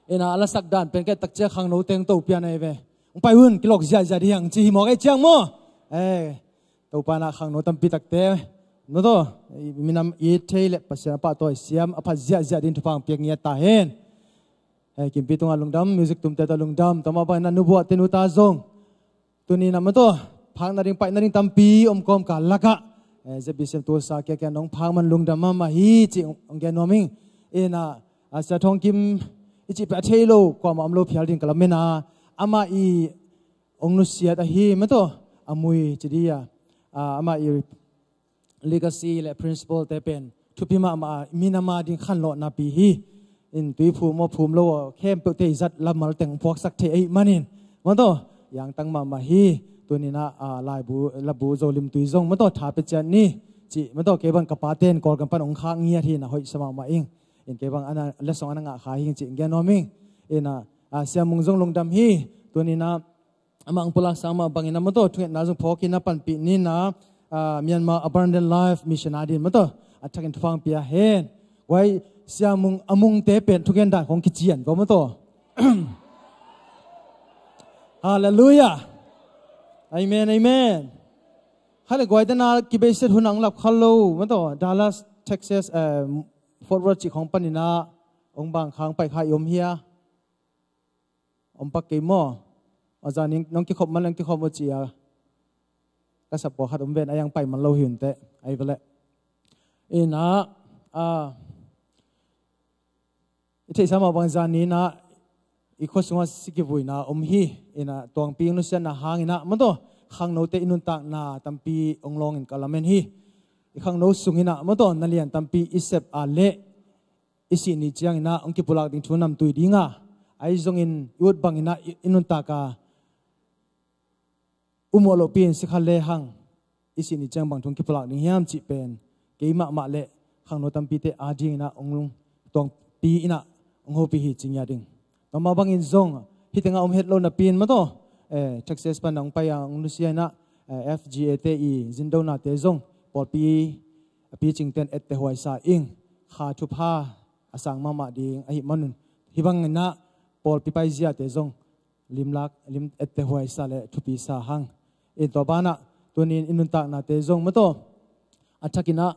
Ina a lasak dan pen kei takcia khangno teng to pian ahi ve. Hong pai un, kilawk ziahziah ding hi hang ci hi mawk ei ciang maw? Eh, Topa in ah khangno tampi takte, no taw, minam it thei le Pasian a pahtawi siam a phat ziahziah ding thupha hong piak ngiat ta hen. Eh, Kimpi tungah lungdam, music tumte tawh lungdam, tua mah bangin ah nubuahte nuta zong tuni in ah maw taw, phakna ding, paihna ding tampi om kawmkal lakah, eh, Z B C M Tulsa kiakia nong phak man lungdam mahmah hi cih hong gen nuam ing. In ah, a Sia Thawng Kim i cih peuh a thei lo, kuamah om lo phial ding ka lamen a, amah i hong nusiat ahi maw taw, a mui ci dih a, a, amah i legacy le principle te pen thupi mahmah a, minam a ding khanlawhnapi hi. In tui phum aw phum lo aw, khempeuhte i zat lamal teng puaksak thei ahih manin maw taw, yangtang mahmah hi. Tuni in ah, a, laibu, labu Zo limtui zong maw taw, tha pia ciat ni cih maw taw, kei bang ka paten Kawlgam pan hong khak ngiat hi in ah hoihsa mahmah ing. In kei bang a na, letsong a na ngah kha hi ing cih gen nuam ing. In ah, a, Sia Mung zong lungdam hi. Tuni in ah amah hong pulak sang mah bangin ah maw taw, thungetna zong phawk in ah panpih ni in ah, a, Myanmar Abundant Life Mission a ding maw taw, a thakin thupha hong pia hen. Guai, Sia Mung a mungte pen thugen dan khong kician ko maw taw. Halleluiah. Amen, amen. Hale guai, tena kibeiset hun ang lap khal lo maw taw, Dallas, Texas, eh, Fort Worth cih khong panin ah hong bang khang pai kha i om hia? Om pak kei maw? A zan in nong kikhop man leng kikhop uh ci a, ka sap pawlkhat om ven, a yang pai man lo hi un teh, ai vele. In ah, a, i theihsa mah bang zan ni in ah i khua sungah si kivuina om hi. In ah tuangpi nusiatna hangin ah maw taw, khangnote i nuntakna tampi hong lawngin ka lamen hi. I khangno sungin ah maw taw, na lian tampi i sep a leh i sih ni ciangin ah hong kipulak ding thu namtui ding a, ahi zongin i ut bangin ah i, i nuntak a um uh a lohpi in si kha lehang, i sih ni ciang bang thu hong kipulak ding hiam cih pen kei mahmah le khangno tampite a dingin ah hong tuangpi in ah hong hopih hi ci ngiat ding. Tua mah bangin zong hih tengah om het lo napi in maw taw, eh, Texas pan hong pai a hong nusia in ah, eh, F G A te i zindonate zong pawlpi a picingte in etteh huaisa ing. Kha thupha a sang mahmah ding ahih manun, hih bangin ah pawlpi paiziate zong limlak, lim etteh huaisa le thupisa hang. In tua banah tuni in i nuntaknate zong maw taw, a thakin ah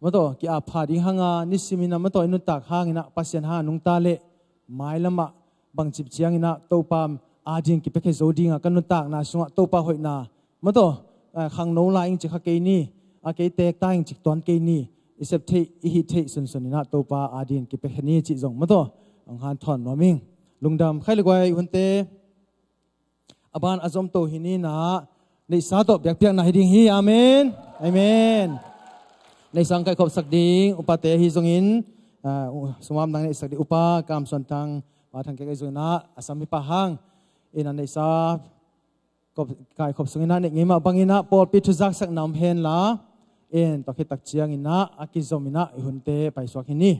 maw taw, ki-ap pha ding hang a, nisimin ah maw taw, i nuntak hangin ah Pasian hang a nungta leh mailam ah bangcip ciangin ah Topa a ding kipiakhia zo ding a, ka nuntakna sungah Topa hoihna maw taw, eh, khangno lai ing ci kha kei ni, a kei teek ta ing ci tuan kei ni, i sep theih, i hih theih sunsun in ah Topa a ding kipiakhia ni cih zong maw taw, hong hanthawn nuam ing. Lungdam. Khai le guai, hunte a ban a zom to hi ni in ah, neihsa tawh biakpiakna hi ding hi. Amen. Amen. Neihsa hong kaihkhopsak ding upate ahi zongin, ah, sumam dang neihsak ding upa Kam Suan Thang, Ma Thang Kek ahi zongin ah, a sam hi pah hang. In ah neihsa kop, kaikhop sungin ah neih ngei mah bangin ah pawlpi thu zaksak na om hen la, in tua khit tak ciangin ah a kizom in ah i hunte paisuak hi ni.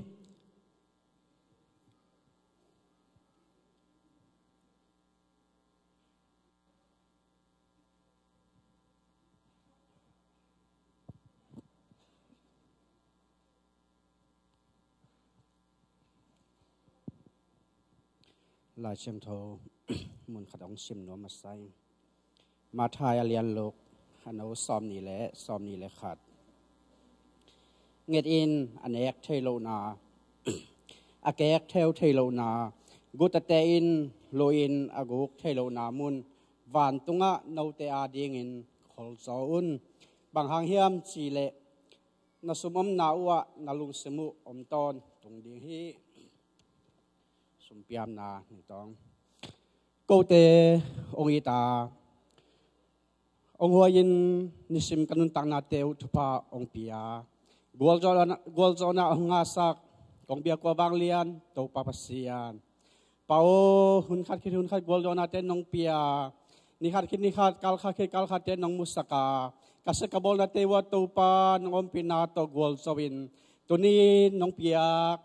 Lai Siangtho mun khat hong sim nuam masa ing. Matthai a lian luk, a no sawmnih le, sawmnih le khat. Nget in a nek thei lohna, a kek theu thei lohna, gutate in luh in a guk thei lohna mun vantungah note a dingin kholzaw un. Bang hang hiam cih leh na sum omna uhah na lungsim uh om tawntung ding hi. Sumpiamna ning tawng. Kote hong it a, hong huai in nisim ka nuntaknate uh thupha hong pia. Gualzawhna, gualzawhna hong ngahsak kong biak uh a vanglian Topa Pasian. Pa aw, hun khat khit hun khat gualzawhnate nong pia. Ni khat khit ni khat, kal khat khit kal khatte nong musak a, ka sia ka bawlnate uh ah Topa nong ompihna tawh gualzo in, tuni nong piak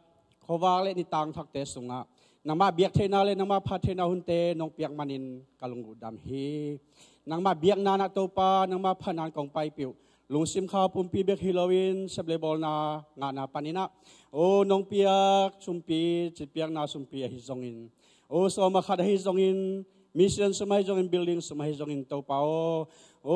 khuavak le nitang thakte sungah nangmah biak theihna le nangmah phat theihna hunte nong piak manin ka lungdam hi. Nangmah biakna in ah Topa, nangmah phatna in kong paipih uh. Lungsim khau pumpi bek hi loin sep le bawlna ngahna panin ah, aw, nong piak sumpi, citpiakna sumpi ahi zongin, aw, sawm ah khat ahi zongin, Mission sum ahi zongin, building sum ahi zongin, Topa aw, o,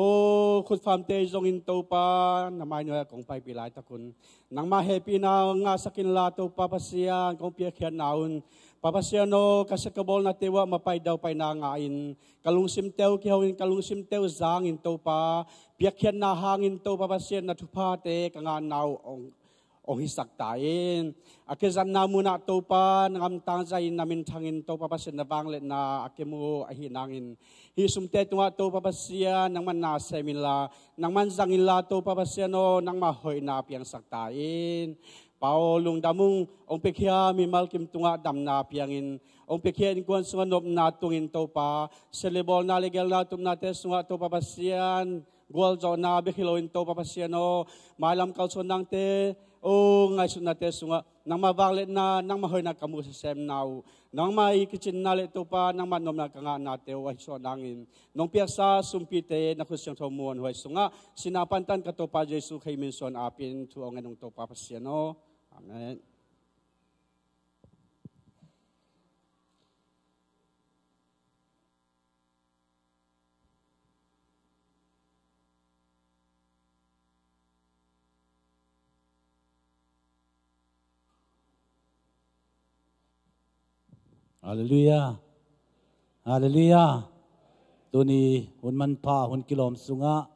khutfamte ahi zongin, Topa, na mai nuai-ah kong paipih laitakun nangmah hehpihna ngahsak inla, Topa Pasian, kong piakkhiatna un, Pa Pasian aw, ka sia ka bawlnate uh ah mapai daupaina ngahin, ka lungsimte uh kihongin, ka lungsimte uh zangin, Topa, piakkhiatna hangin, Topa Pasian, na thuphate ka ngahna uh hong hong hisak ta in. A kizatna munah, Topa, na gamtang zahin, na minthangin, Topa Pasian, na vangliatna a kimu ahih nangin, hih sumte tungah, Topa Pasian, nangman na sem inla, nangman zang inla, Topa Pasian aw, nangmah hoihna piangsak ta in. Pa aw, lungdam ung, hong piakhia mimal kim tungah damna piangin, hong piakhia innkuan sungah nopna tungin, Topa, sia le bawlna le gelna tupnate sungah, Topa Pasian, gualzawhna bek hi loin, Topa Pasian aw, mailam kalsuan nangte, o, ngaihsutnate sungah nangmah vangliatna, nangmah hoihna ka mu semsemna uh, nangmah i kicinna le, Topa, nangmah nopna ka ngahnate uh ahi suah nangin, nong piaksa sumpite na khut siangtho muanhuai sungah sihna pantan ka Topa Jesu Khrih min suan apin thu hong ngen ung, Topa Pasian aw. Amen. Halleluiah. Halleluiah. Tuni hun manpha, hun kilawm sungah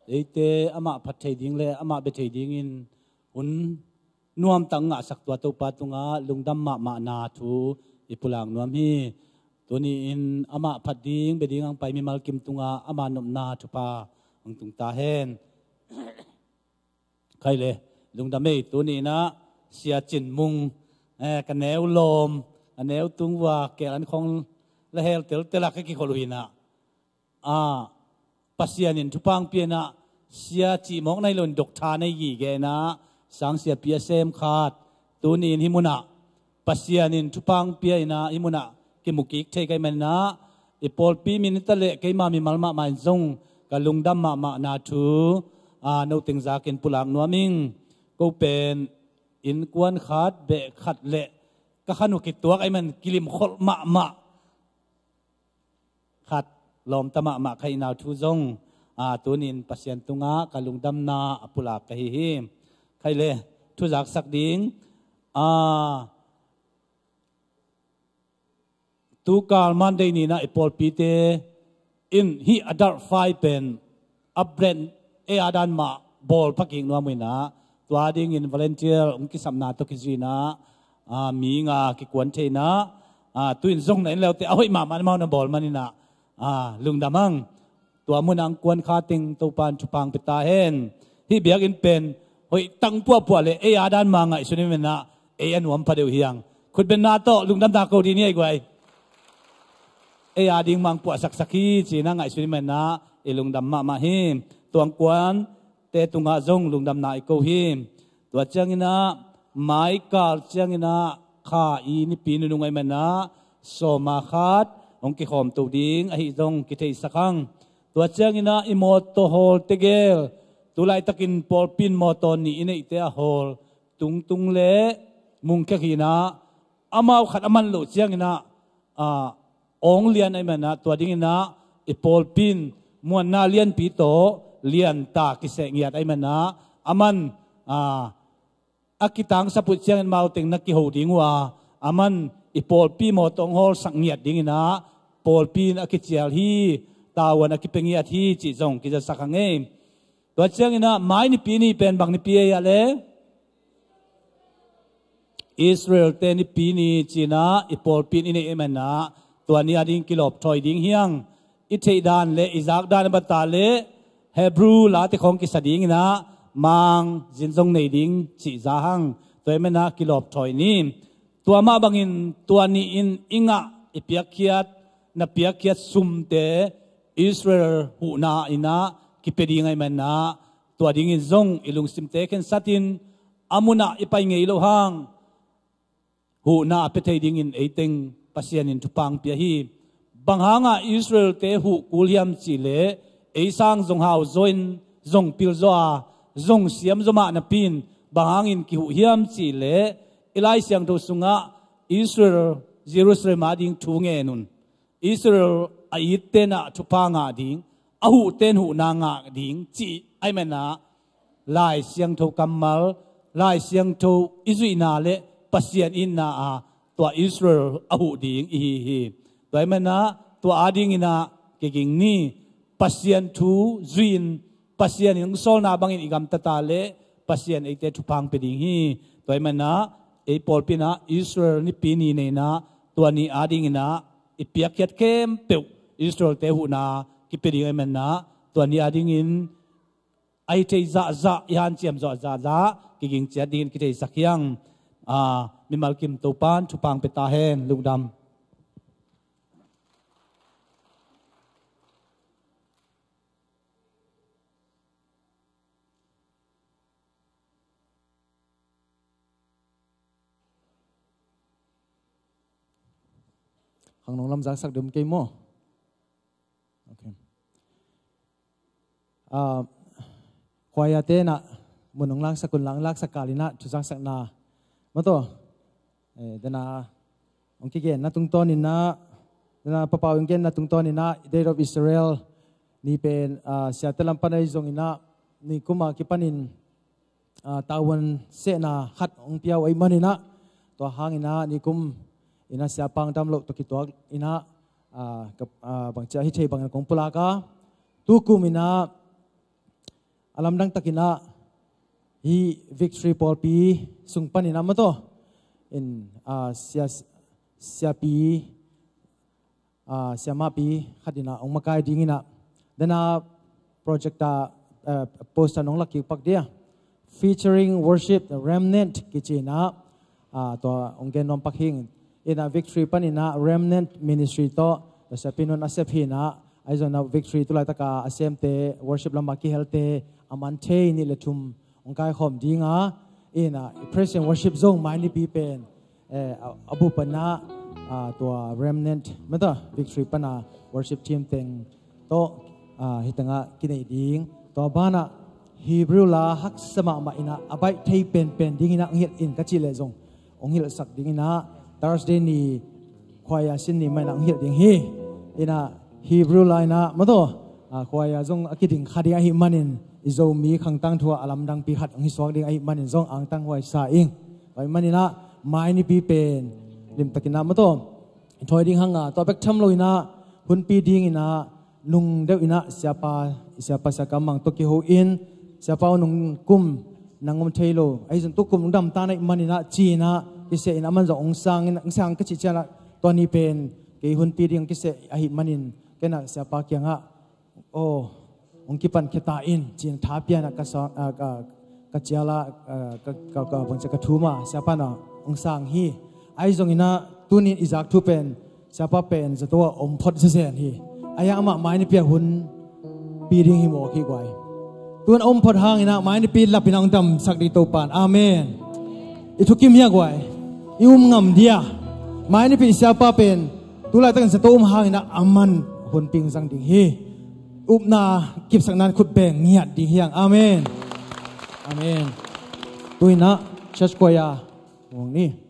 eite amah phat thei ding le amah bia thei dingin hun nuamtak ngahsak tua Topa tungah lungdam mahmahna thu i pulak nuam hi. Tuni-in amah phat ding, bia ding ang pai mimal kim tungah ama nopna thupha ang tung ta hen. Khai le, lungdam ei, tuni-in ah Sia Cin Mung, eh, ka neu lawm, ka neu tung vua, keel an khong la hel teltel a ka kikhol uh hi-in ah, a, Pasian in thupha hong pia-in ah, sia cih mawk na hi loin doctor na hi gige-in ah, sang siapi a sem khat, tuni-in hih munah Pasian in thupha hong pia-in ah, hih munah kimu kik thei ka hih manin ah, i pawlpi min hi ta leh keima mimal mahmah in zong ka lungdam mahmahna thu, a, no teng zakin pulak nuam ing. Ko pen innkuan khat, beh khat le ka khan uh kituak ahih man kilimkholh mahmah khat, lawmta mahmah ka hihna uh thu zong, a, tuni-in Pasian tungah ka lungdamna a pulak ka hi hi. Khai le, thu zaksak ding, a, tukal Monday ni-in ah i pawlpite in hih adult fai pen a brand ei a dan mah bawl pha kik nuam uh hi-in ah, tua dingin volunteer hong kisapna tawh kizui-in ah, a, mi nga kikuan thei-in ah, a, tu-in zong na en le uh teh a hoih mahmah, amau na bawl manin ah, a, lungdam ang. Tua munah hong kuan kha teng Topa in thupha hong pia ta hen. Hih biakinn pen hoih tang puahpuah le ei a dan mah ngaihsun ahih manin ah ei a nuam pha deuh hi hang. Khutbetna tawh lungdamna ko dih ni ei guai. Ei a ding mah hong puahsaksak hi ci-in ah ngaihsun ahih manin ah i lungdam mahmah hi. Tua hong kuante tungah zong lungdamna i ko hi. Tua ciangin ah, maikal ciangin ah, kha i nipi nunung ahih manin ah, sawma khat hong kikhawm to ding ahi zong kitheisak hang. Tua ciangin ah i mawtaw hawl tegel, tu laitakin pawlpi in mawtaw nih i neihte a hawl tungtung le mungkhek hi-in ah, amau khat a man loh ciangin ah, a, awng lian ahih manin ah, tua dingin ah i pawlpi in muanna lianpi tawh lian ta kiseh ngiat ahih manin ah, a man, a, a kitangsap uh ciangin amau teng na kiho ding uh a, a man i pawlpi mawtaw hong hawlsak ngiat dingin ah, pawlpi in a kicial hi, tavuan a kipia ngiat hi cih zong kizasak hang ei. Tua ciangin ah mai nipi ni pen bang nipi ei a le? Israel-te nipi ni ci-in ah i pawlpi in i neih ahih manin ah, tua ni a ding kilawpthawi ding hi hang. I theih dan le i zak dan a bata le Hebrew late khawng kisa dingin ah, mang zin zong nei ding cih za hang. Tua ahih manin ah kilawpthawi ni. Tua mah bangin tua ni-in i ngah, i piakkhiat, na piakkhiat sumte Israel huhna in ah kipia ding ahih manin ah, tua dingin zong i lungsimte khensatin a munah i pai ngei loh hang huhna a pia thei dingin ei teng Pasian in thupha hong pia hi. Bang hangah Israel-te huh kul hiam cih leh, ei sang zong hau zaw in, zong pil zaw a, zong siam zaw mah napi in, bang hangin kihuh hiam cih leh, i Lai Siangtho sungah Israel Jerusalem a ding thu ngen un. Israel a itte in ah thupha ngah ding, a huhte in huhna ngah ding cih ahih manin ah Lai Siangtho kammal, Lai Siangtho i zuihna le Pasian itna ah tua Israel a huh ding i hi hi. Tua ahih manin ah tua adingin ah kiging ni. Pasian thu zui-in, Pasian in hong sawlna bangin i gamta ta leh Pasian eite thupha hong pia ding hi. Tua ahih manin ah ei pawlpi in ah Israel Nipi ni nei in ah tua ni adingin ah i piakkhiat khempeuh Israelte huhna kipia ding ahih manin ah tua ni adingin a hi thei zahzah, i hanciam zawh zahzah kiging ciat dingin kitheisak hi hang. Mimal kim Topa'n thupha hong pia ta hen. Lungdam. Khang nong lam zaksak ding kei maw? Okay. Ah, choir te in ah mun hong laksak un, laksak kal in ah thu zaksakna maw tawh. Eh, dena hong kigenna tungtawn in ah, dena Papa hong genna tungtawn in ah Day of Israel ni pen, ah, siate lam pan ahi zongin ah nikum a kipanin, ah, tavuan sehna khat hong pia uh ahih manin ah, tua hangin ah nikum in ah siapa hong dam loh tawh kituak in ah, ah, ka, ah, bangci a hi thei bangin kong pulak a, tukum in ah a lamdang takin ah hih Victory pawlpi sung panin ah maw tawh in, ah, sia, siapi, ah, siamahpi khat in ah hong makai dingin ah, dena projector, ah, poster nong lakkik pak dia, Featuring Worship Remnant kici in ah, ah, tua hong gen nuam pak hing. In ah Victory panin ah Remnant Ministry tawh tua siapi nu'n a sep hi in ah, ahi zongin ah Victory tu laitak a a semte, worship lam a kihelte a man thei nih le thum hong kaikhawm ding a, in ah praise and worship zong mai nipi pen, eh, a, a bup in ah, ah, tua Remnant maw tawh Victory pan a worship team teng tawh, ah, hi teng ah kinei ding. Tua banah Hebrew la haksa mahmah in ah a baih thei penpen dingin ah hong hilh in ka cih leh zong hong hilhsak dingin ah Thursday ni choir sin ni mah in ah hong hilh ding hi. In ah Hebrew la in ah maw tawh, ah, choir zong a kiding kha ding ahih manin i Zomi khangtang thu ah a lamdangpi khat hong hi suak ding ahih manin zong angtang huai sa ing. Tua ahih manin ah mai nipi pen limtakin ah maw tawh i thawi ding hang a, tua bek tham lo in ah hunpi dingin ah nung deuh in ah siapa, siapa Sia Kam Mang tawh kiho in, siapa aw, nung kum nang om thei lo, ahi zong tukum nong dam ta na ahih manin ah ci in ah kiseh in ah aman zong hong sang in, hong sang ka cih ciang ah tua ni pen kei hunpi ding kiseh ahih manin ken ah siapa kiangah, aw, hong kipan khia ta in ci in tha pia in ah ka sa, ah, ka, ka cial ah, ah, ka, ka, ka bangci ka thum a siapa in ah hong sang hi. Ahi zongin ah tuni in i zak thu pen siapa pen zato ah om phot zenzen hi. Ahi hang amah mai nipi a hunpi ding hi mawk hi guai. Tu in a om phot hangin ah mai nipi lap in ah hong damsak ding Topa'n. Amen. I thukim hi a guai. I um ngam dia. Mai nipi siapa pen tu laitakin zato um hangin ah aman hunpi hong zang ding hi. Upna kipsakna in khut beng ngiat ding hi hang. Amen. Amen. Tu in ah church choir hong ni.